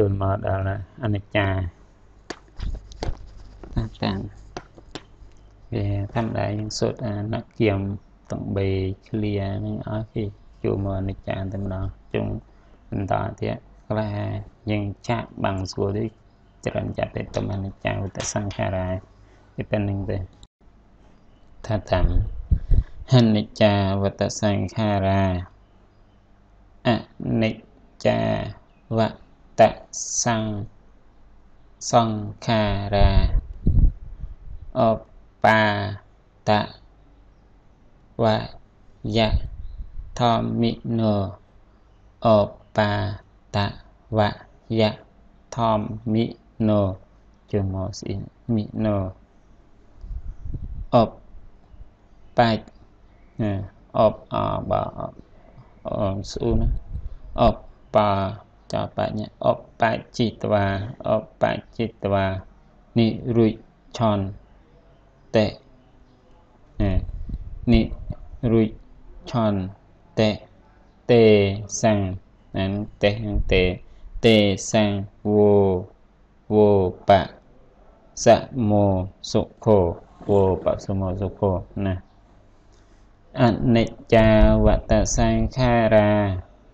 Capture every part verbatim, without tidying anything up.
ចូលមកដល់អនិច្ចាតាមវាធម្មតាយើងសូត្រអាណាគៀមទាំងបីឃ្លានឹងអស់គេចូលមកអនិច្ចាតែម្ដងចុងបន្តទៀតខ្លះយើងចាក់បាំងស្គាល់ដូចច្រើនចាប់តែទំអនិច្ចាវត្តសង្ខារាវាប៉ុណ្្នឹងទេថាតាមអនិច្ចាវត្តសង្ខារា aniccavata saṅkhārā uppādavayadhammino uppādavayadhammino ចូលមកស្អ៊ីមីណូ ឧបបច្ច អបអបអបស្អ៊ូណាឧបបច្ចបញ្ញាឧបច្ឆិត្វាឧបច្ឆិត្វានិរុច្ឆន្តិនិរុច្ឆន្តិ តេសាំងហ្នឹងតេហ្នឹងតេតេសាំងវោវោបសមោសុខោវោបសមោសុខោណាអនិច្ចាវត្តសង្ខារា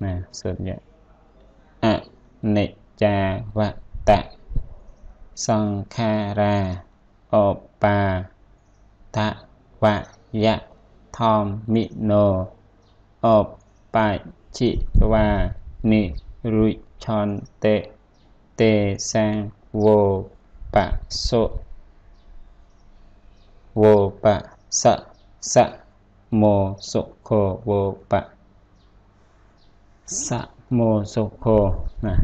ណាសូត្រយកអនិច្ចាវត្តសង្ខារាឧប តវយធម្មិណោឧបច្ឆិត្វានិរុច្ឆន្តិតេសាំវោបសុវោបសសមោសុខោវោប សមោសុខោណា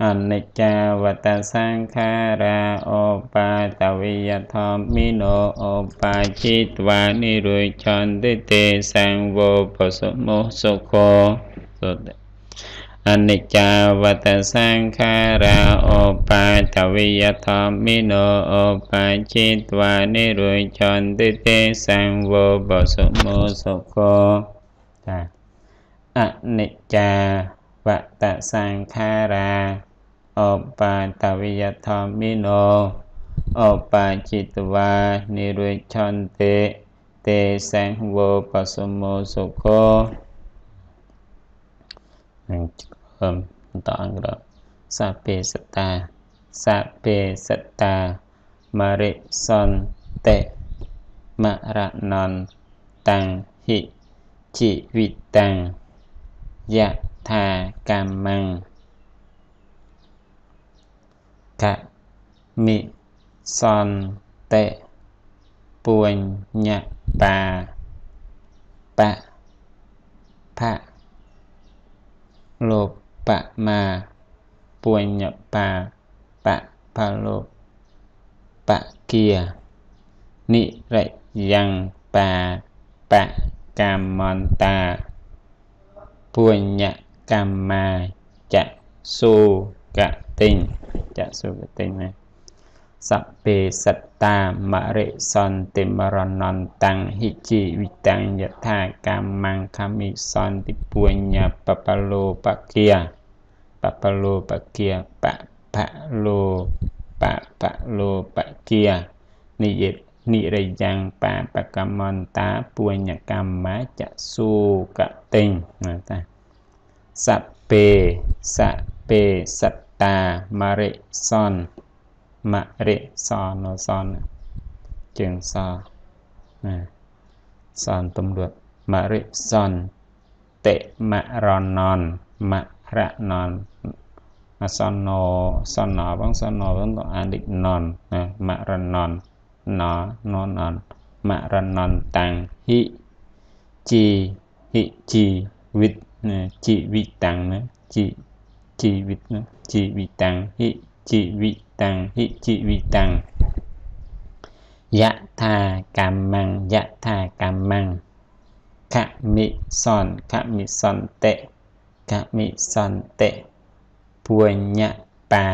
អនិច្ចាវត្តសង្ខារាឧបតវយធម្មិណោឧបច្ឆិត្វានិរុច្ឆន្តិតេសាំវោបសមោសុខោសុតអនិច្ចាវត្តសង្ខារាឧបតវយធម្មិណោឧបច្ឆិត្វានិរុច្ឆន្តិតេសាំវោបសមោសុខោចា អនិច្ចាវត្តសង្ខារាឧបតវយធម្មិណោឧបច្ឆិត្វានិរុច្ឆន្តិតេសាំវោបសមោសុខោនឹងបន្តអង្គរសព្វេសត្តាសព្វេសត្តាមរិសន្តិមរណន្ តੰ hi jīvitaṃ yathākammaṃ kamissanti puññapāpabhāvā puññapāpabhāvā nirayapāpakammantā puññakammā ca sugatiṃ ca sugatiṃ ណា sabbe sattā marissanti maraṇantaṃ hi jīvitaṃ yathākammaṃ kamissanti puññapapalopakkhya papalopakkhya papalo papalopakkhya niye nirayaṃ pāpakammantā puññakammā ca sugatiṃ ណាតា sabbe sabbe sattā marissan មរិសនសនជើងសណាសនទំនួតមរិសន្តិមរណន្តិមរណន្តិអសនោសនោផងសនោផងអានដូចណន្តិណាមរណន្តិណោណោណន្តិមរណន្តិតੰ hi ជី hi ជីវិតណាជីវិតੰណាជីជីវិតណាជីវិតੰ hi ជីវិតੰ hi ជីវិតੰ yathākammaṃ yathākammaṃ kamissan kamissanti kamissanti puññapā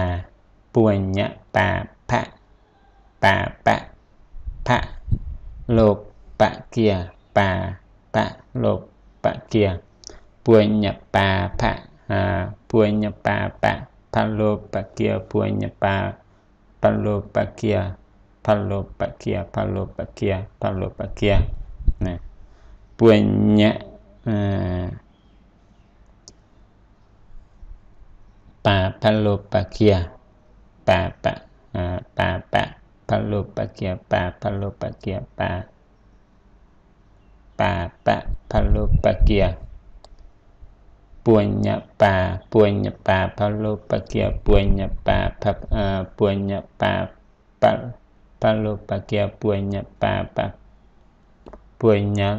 puññapāpa pāpa palopakkhya pāpalopakkhya puññapāpa puññapāpa Phalopaggiya puññapā phalopaggiya, phalopaggiya, phalopaggiya, phalopaggiya. Nah, puñña, eh, pā phalopaggiya, pā pā, eh, pā pā phalopaggiya, pā phalopaggiya, pā pā pā phalopaggiya. Puññapā, puññapā phalopaggiya, puññapā pha, eh, puññapā pha, phalopaggiya, puññapā pā, puñña,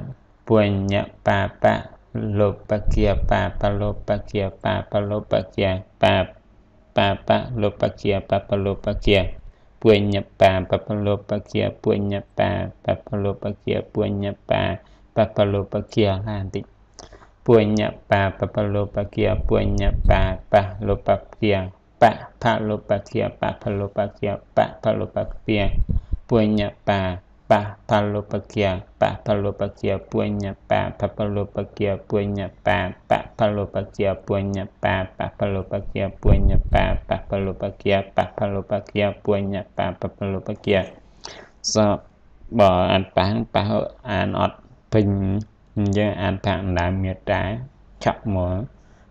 puññapā phalopaggiya, pā phalopaggiya, pā phalopaggiya, pā pā phalopaggiya, pā phalopaggiya. Puññapā pā phalopaggiya, puññapā pā phalopaggiya, puññapā pā phalopaggiya. Lā nti. Puññapā pā phalopaggiya, puññapā pā phalopaggiya, pā phalopaggiya, pā phalopaggiya, pā phalopaggiya. Puññapā pā phalopaggiya, pā phalopaggiya, puññapā pā phalopaggiya, puññapā pā phalopaggiya, puññapā pā phalopaggiya, puññapā pā phalopaggiya, pā phalopaggiya, puññapā pā phalopaggiya. ស បើអានប៉ះប៉ះអានអត់ពេញ អញ្ចឹងអានថា អណ្ដើមមាត្រា ឆក់មក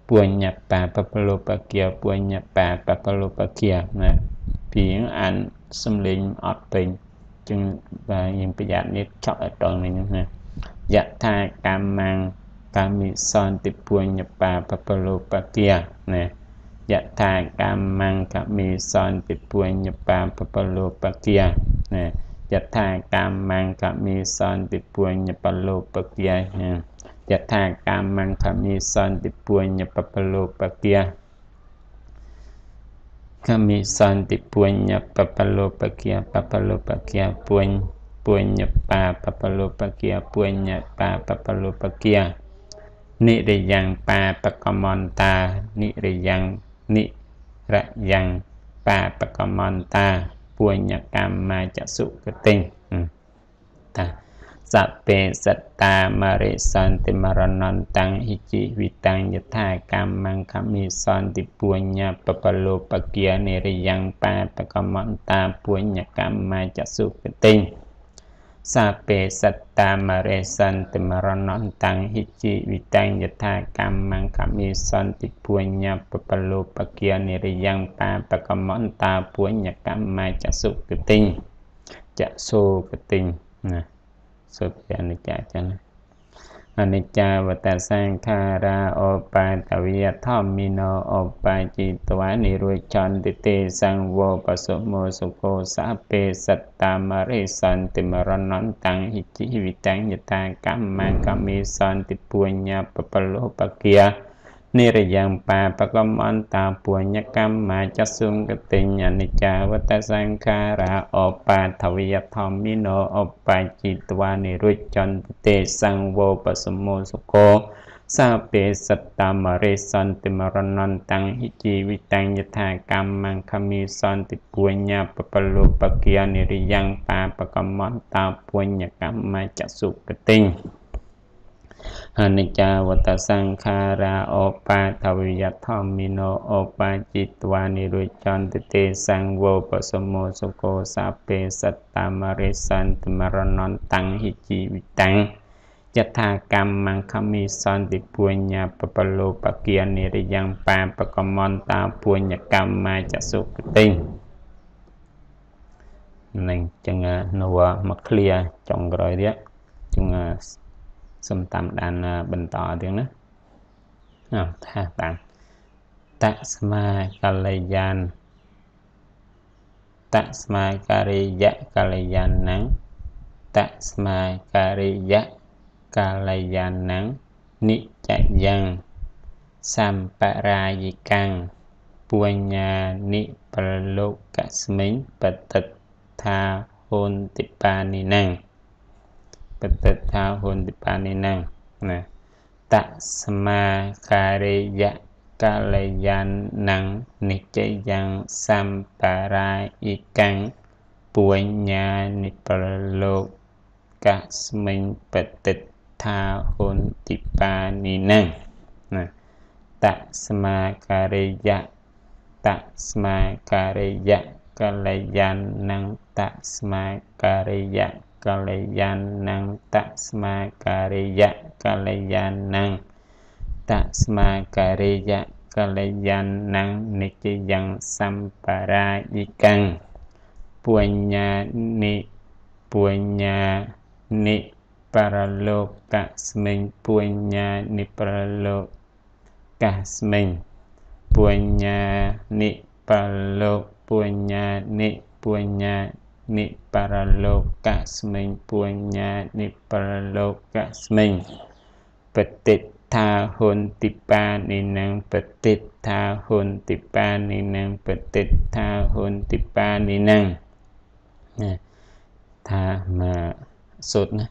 puññapā pā phalopaggiya, puññapā pā phalopaggiya ណា ពីអានសំឡេងអត់ពេញ ចឹងបើយើងប្រយ័ត្ននេះឆក់ឲ្យត្រង់នេះណា Yathākammaṃ gamissanti puññapā pā phalopaggiya ណា Yathākammaṃ gamissanti puññapā pā phalopaggiya ណា Yathākammaṃ gamissanti puññaphalopaggiya ណា Yathākammaṃ gamissanti puññapaphalopaggiya. Gamissanti puññapaphalopaggiya, paphalopaggiya, puñ, puññapā paphalopaggiya, puññapā paphalopaggiya. Nirayaṃ pāpakammantā, nirayaṃ, nirayaṃ pāpakammantā, puññakammā ca sugatiṃ. Hmm. Tā. Sabbe sattā marissanti maraṇantaṃ hi jīvitaṃ yathākammaṃ gamissanti puññapaphalopaggiya nirayaṃ pāpakammantā puññakammā ca sugatiṃ. Sabbe sattā marissanti maraṇantaṃ hi jīvitaṃ yathākammaṃ gamissanti puññapaphalopaggiya nirayaṃ pāpakammantā puññakammā ca sugatiṃ. Ca sugatiṃ. Nah. សូត្រជាអនិច្ចា ចា ណា Aniccā vata saṅkhārā, uppādaviyadhammino, uppajjitvā nirujjhanti, tesaṃ vūpasamo sukho. Sabbe sattā marissanti maraṇantaṃ hi jīvitaṃ yathākammaṃ gamissanti puññapaphalopaggiya nirayaṃ pāpakammantā puññakammā ca sugatiṃ. Aniccā vata saṅkhārā, uppādaviyadhammino, uppajjitvā nirujjhanti, tesaṃ vūpasamo sukho. Sabbe sattā marissanti maraṇantaṃ hi jīvitaṃ yathākammaṃ gamissanti puññapaphalopaggiya nirayaṃ pāpakammantā puññakammā ca sugatiṃ. Aniccā vata saṅkhārā, uppādaviyadhammino, uppajjitvā nirujjhanti, tesaṃ vūpasamo sukho. Sabbe sattā marissanti maraṇantaṃ hi jīvitaṃ yathākammaṃ gamissanti puññapaphalopaggiya nirayaṃ pāpakammantā puññakammā ca sugatiṃ. ហ្នឹង ចឹង នៅមកឃ្លាចុងក្រោយទៀត ចឹង សូមតាមដាន បន្តទៀតណា អោ ថាតាំង Tasmā kalyan, tasmā kariya kalyāṇaṃ, tasmā kariya kalyāṇaṃ niccayaṃ samparāyikaṃ puññāni palokasmiṃ patiṭṭhā honti pāṇinaṃ. Patiṭṭhā honti pāṇinaṃ. ណា Tasmā kariya kalyāṇaṃ niccayaṃ samparāyikaṃ puññāni palokasmiṃ patiṭṭhā honti pāṇinaṃ. ណា Tasmā kariya, tasmā kariya kalyāṇaṃ, tasmā kariya kalyāṇaṃ, tasmā kariya kalyāṇaṃ, tasmā kariya kalyāṇaṃ niccayaṃ samparājikaṃ, puññāni puññāni paralokasmiṃ, puññāni paralokasmiṃ, puññāni paralok puññāni puññāni paralokasmiṃ, puññāni paralokasmiṃ, patiṭṭhā honti pāṇinaṃ, patiṭṭhā honti pāṇinaṃ, patiṭṭhā honti pāṇinaṃ. นะ ถ้ามาสุดนะ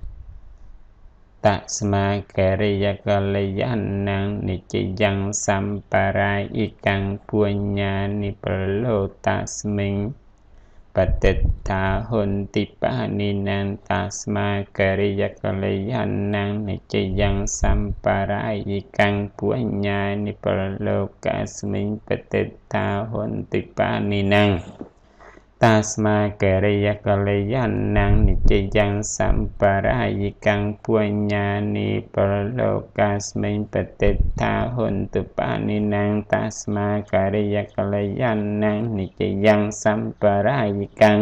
tasmā kariya kalyāṇaṃ niccayaṃ samparājikaṃ, puññāni paralokasmiṃ patiṭṭhā honti pāṇinaṃ, tasmā kariya kalyāṇaṃ niccayaṃ samparājikaṃ, puññāni paralokasmiṃ patiṭṭhā honti pāṇinaṃ, tasmā kariya kalyāṇaṃ niccayaṃ samparājikaṃ, puññāni paralokasmiṃ patiṭṭhā honti pāṇinaṃ, tasmā kariya kalyāṇaṃ niccayaṃ samparājikaṃ,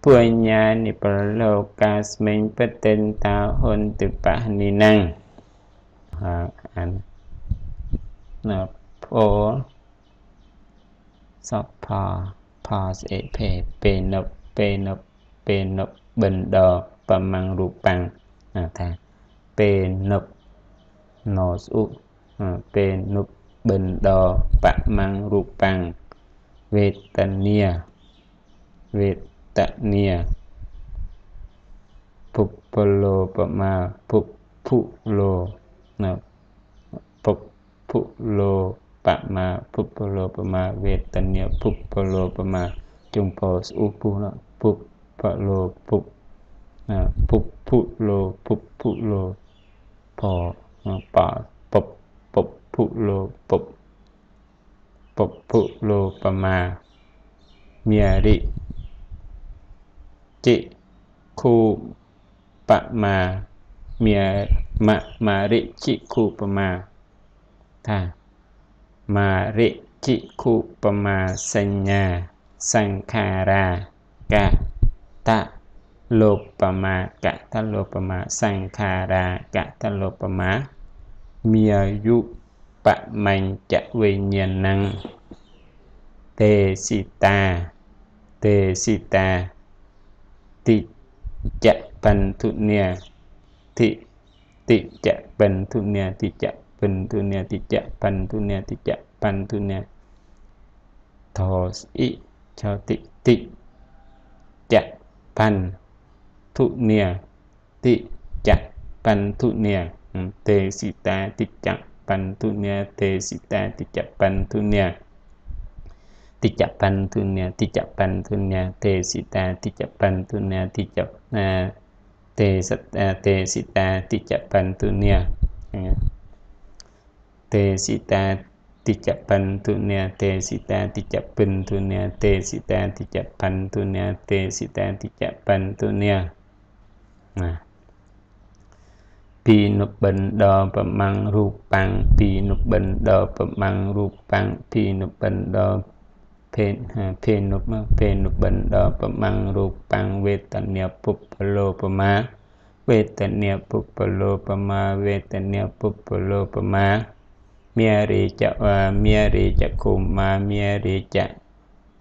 puññāni paralokasmiṃ patiṭṭhā honti pāṇinaṃ. อ่า อัน นะ โพ สพ พอสเอเพ เปนบ เปนบ เปนบ เบินดอ ปะมังรูปัง อ่า ถ้า เปนบ นอสอุ อ่า เปนบ เบินดอ ปะมังรูปัง เวทเนีย เวทเนีย ภุพพโลปมา ภุพพุโล นะ ภุพพุโลปมา ภุพพโลปมา เวทเนีย ภุพพโลปมา จุงปอสอุปุนะ ภุพพโล ภุพ นะ ภุพพุโล ภุพพุโล พอ นะ ปา ปบ ปบพุโล ปบ ภุพพโลปมา เมียริ จิกขุปมา เมีย มะ มาริจิกขุปมา ถ้า มาริจิกขุปมา สัญญา สังขารากะทะโลปมา กะทะโลปมา สังขารากะทะโลปมา เมียยุ ปะมัญจะวิญญาณัง เตสิตา เตสิตา ติจะปันทุเนีย ติ ติจะปันทุเนีย ติจะปันทุเนีย ติจะปันทุเนีย ติจะปันทุเนีย ทอสอิ ชอติ ติจะปันทุเนีย ติจะปันทุเนีย อืม เตสิตา ติจะปันทุเนีย เตสิตา ติจะปันทุเนีย ติจะปันทุเนีย ติจะปันทุเนีย เตสิตา ติจะปันทุเนีย ติจะ อ่า เตสะ อ่า เตสิตา ติจะปันทุเนีย อย่างเงี้ย เตสิตา ติจะปันทุเนีย เตสิตา ติจะปันทุเนีย เตสิตา ติจะปันทุเนีย เตสิตา ติจะปันทุเนีย นะ พินุบบันดอปะมังรูปัง พินุบบันดอปะมังรูปัง พินุบบันดอ เพน อ่า เพนุบ เพนุบบันดอปะมังรูปัง เวทเนียภุพพโลปมา เวทเนียภุพพโลปมา เวทเนียภุพพโลปมา เมียริจะ อ่า เมียริจะโคมา เมียริจะ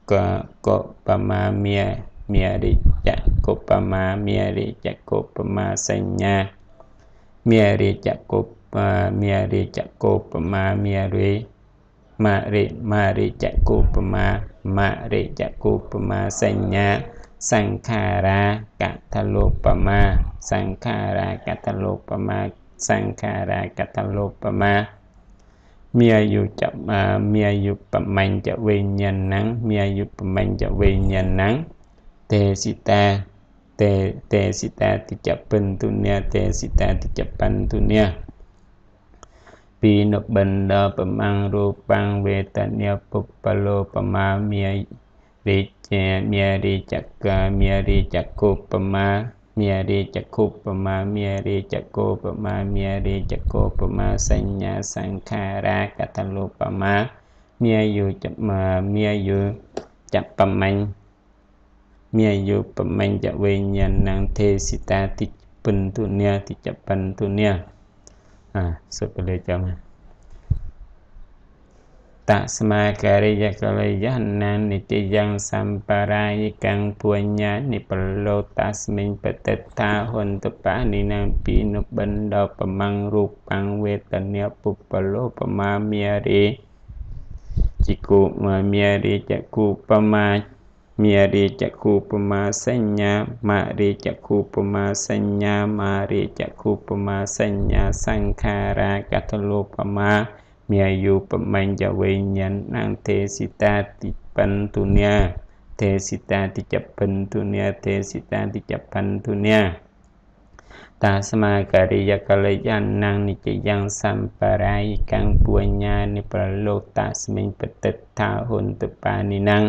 กะ โกปมา เมีย เมียริจะโกปมา เมียริจะโกปมา สัญญา เมียริจะโกป อ่า เมียริจะโกปมา เมียริ มาริ มาริจะโกปมา มาริจะโกปมา สัญญา สังขารากะทะโลปมา สังขารากะทะโลปมา สังขารากะทะโลปมา เมียยุจะ อ่า เมียยุปะมัญจะวิญญาณัง เมียยุปะมัญจะวิญญาณัง เตสิตา เต เตสิตา ติจะปันทุเนีย เตสิตา ติจะปันทุเนีย pīṇupaṇḍapamaṃ rūpaṃ vedanīyapupalupamā miyarī ce miyarī cakka miyarī cakkhupamā miyarī cakkhupamā miyarī cakkhupamā miyarī cakkhupamā saññā saṅkhārā katalupamā miyayu ca mā miyayu ca pamañ miyayu pamañca viññāṇaṃ desitā ticabbaṇḍuniyā ticabbaṇḍuniyā. อ่า สวดไปเลยจ้ะ Tasmā kāliyakalyāṇaṃ niccayaṃ samparāyikaṃ puññāni palokitasmiṃ patiṭṭhā hontu pāṇinaṃ pīṇupaṇḍapamaṃ rūpaṃ vedanīyapupalupamā miyarī cikkhumā miyarī cakkhupamā miyarī cakkhupamā saññā mārī cakkhupamā saññā mārī cakkhupamā saññā saṅkhārā katalupamā miyayu pamañca viññāṇaṃ desitā ticabbaṇḍuniyā desitā ticabbaṇḍuniyā desitā ticabbaṇḍuniyā. Tasmā kāliyakalyāṇaṃ niccayaṃ samparāyikaṃ puññāni palokitasmiṃ patiṭṭhā hontu pāṇinaṃ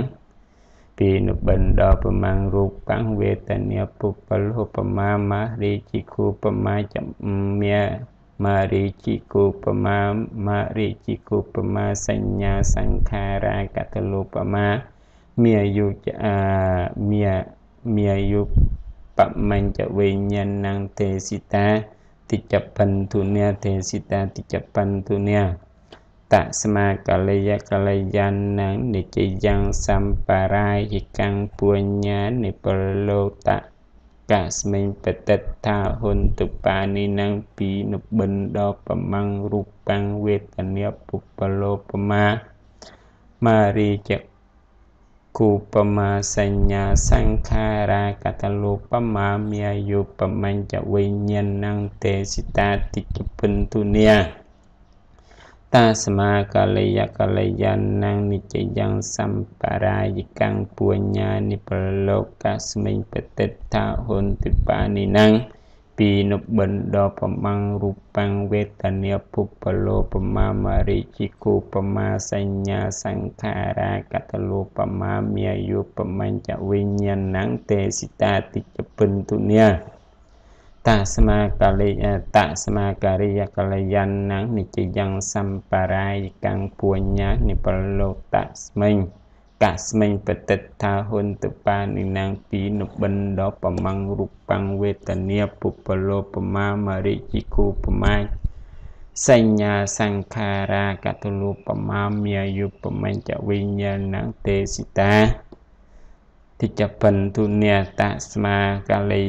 pīṇupaṇḍapamaṃ rūpaṃ vedanīyapupalupamā mārī cikkhupamā ca miya mārī cikkhupamā mārī cikkhupamā saññā saṅkhārā katalupamā miyayu ca ā miya miyayu pamañca viññāṇaṃ desitā ticabbaṇḍuniyā desitā ticabbaṇḍuniyā. Tasmā kāliyakalyāṇaṃ niccayaṃ samparāyikaṃ puññāni palokitasmiṃ patiṭṭhā hontu pāṇinaṃ pīṇupaṇḍapamaṃ rūpaṃ vedanīyapupalupamā mārī ca khupamā saññā saṅkhārā katalupamā miyayu pamañca viññāṇaṃ desitā ticabbaṇḍuniyā. Tasmā kāliyakalyāṇaṃ niccayaṃ samparāyikaṃ puññāni palokitasmiṃ patiṭṭhā hontu pāṇinaṃ pīṇupaṇḍapamaṃ rūpaṃ vedanīyapupalupamā mārī cikkhupamā saññā saṅkhārā katalupamā miyayu pamañca viññāṇaṃ desitā ticabbaṇḍuniyā. Tasmā kāli tasmā kāliyakalyāṇaṃ niccayaṃ samparāyikaṃ puññāni palokitasmiṃ kasmiṃ patiṭṭhā hontu pāṇinaṃ pīṇupaṇḍapamaṃ rūpaṃ vedanīyapupalupamā mārī cikkhupamā saññā saṅkhārā katalupamā miyayu pamañca viññāṇaṃ desitā ticabbaṇḍuniyā. Tasmā kāli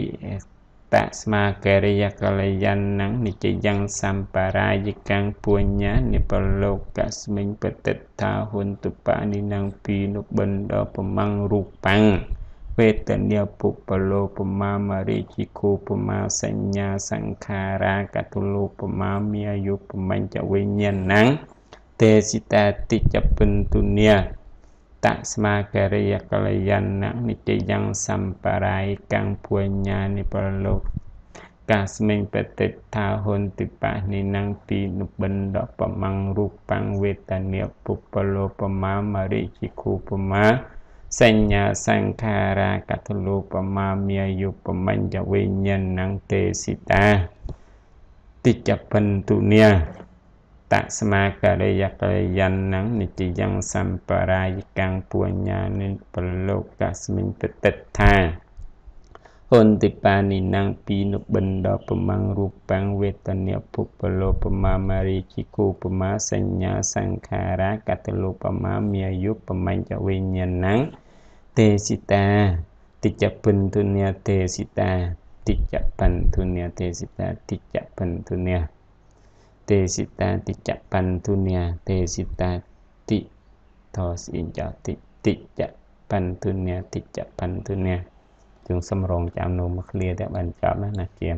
tasmā kāliyakalyāṇaṃ niccayaṃ samparāyikaṃ puññāni palokitasmiṃ patiṭṭhā hontu pāṇinaṃ pīṇupaṇḍapamaṃ rūpaṃ vedanīyapupalupamā mārī cikkhupamā saññā saṅkhārā katalupamā miyayu pamañca viññāṇaṃ desitā ticabbaṇḍuniyā. Tasmā kāliyakalyāṇaṃ niccayaṃ samparāyikaṃ puññāni palokitasmiṃ patiṭṭhā hontu pāṇinaṃ pīṇupaṇḍapamaṃ rūpaṃ vedanīyapupalupamā mārī cikkhupamā saññā saṅkhārā katalupamā miyayu pamañca viññāṇaṃ desitā ticabbaṇḍuniyā. Tasmā kāliyakalyāṇaṃ niccayaṃ samparāyikaṃ puññāni palokitasmiṃ patiṭṭhā hontu pāṇinaṃ pīṇupaṇḍapamaṃ rūpaṃ vedanīyapupalupamā mārī cikkhupamā saññā saṅkhārā katalupamā miyayu pamañca viññāṇaṃ desitā ticabbaṇḍuniyā desitā ticabbaṇḍuniyā desitā ticabbaṇḍuniyā desitā ticabbaṇḍuniyā desitā ti thos in cho ti ticabbaṇḍuniyā ticabbaṇḍuniyā. យើងសំរងចាំនោះមកឃ្លាទៀតបានចប់ណា ណា ជា